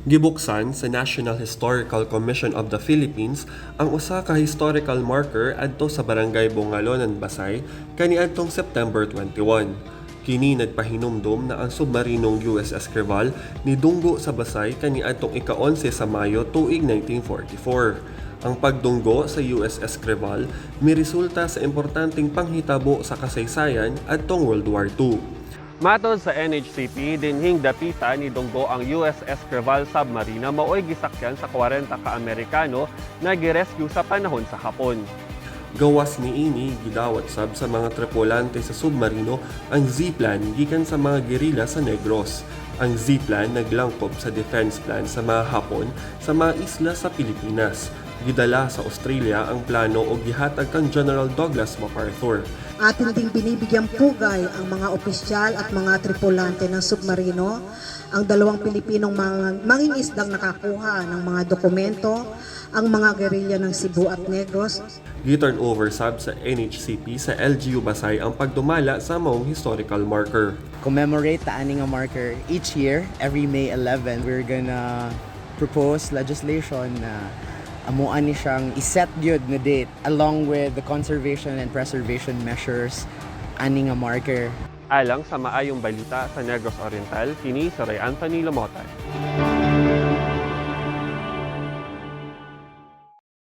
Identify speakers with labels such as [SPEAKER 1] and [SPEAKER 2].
[SPEAKER 1] Gibuksan sa National Historical Commission of the Philippines ang usa ka historical marker adto sa Barangay Bongalonan, Basay kaniadtong September 21. Kini nagpahinumdom na ang submarinong USS Creval nidunggo sa Basay kaniadtong ika-11 sa Mayo tuig 1944. Ang pagdunggo sa USS Creval miresulta sa importanteng panghitabo sa kasaysayan adtong World War II. Matod sa NHCP, dinhing dapita nidunggo ang USS Creval submarine na maoy gisakyan sa 40 ka Amerikano na girescue sa panahon sa Hapon. Gawas niini, gidawat sab sa mga tripulante sa submarino ang Z-Plan gikan sa mga gerila sa Negros. Ang Z-Plan naglangkob sa defense plan sa mga Hapon sa mga isla sa Pilipinas. Gidala sa Australia ang plano og gihatag kang General Douglas MacArthur.
[SPEAKER 2] Atin ding binibigyang pugay ang mga opisyal at mga tripulante ng submarino, ang dalawang Pilipinong mga mangingisdang nakakuha ng mga dokumento, ang mga gerilya ng Cebu at Negros.
[SPEAKER 1] Gi-turn over sab sa NHCP sa LGU Basay ang pagdumala sa maong historical marker.
[SPEAKER 3] Commemorate ta ani nga marker each year, every May 11. We're gonna propose legislation na amuan ni siyang iset gyud na date along with the conservation and preservation measures ani nga marker.
[SPEAKER 1] Alang sa Maayong Balita sa Negros Oriental, kini si Ray Anthony Lamotan.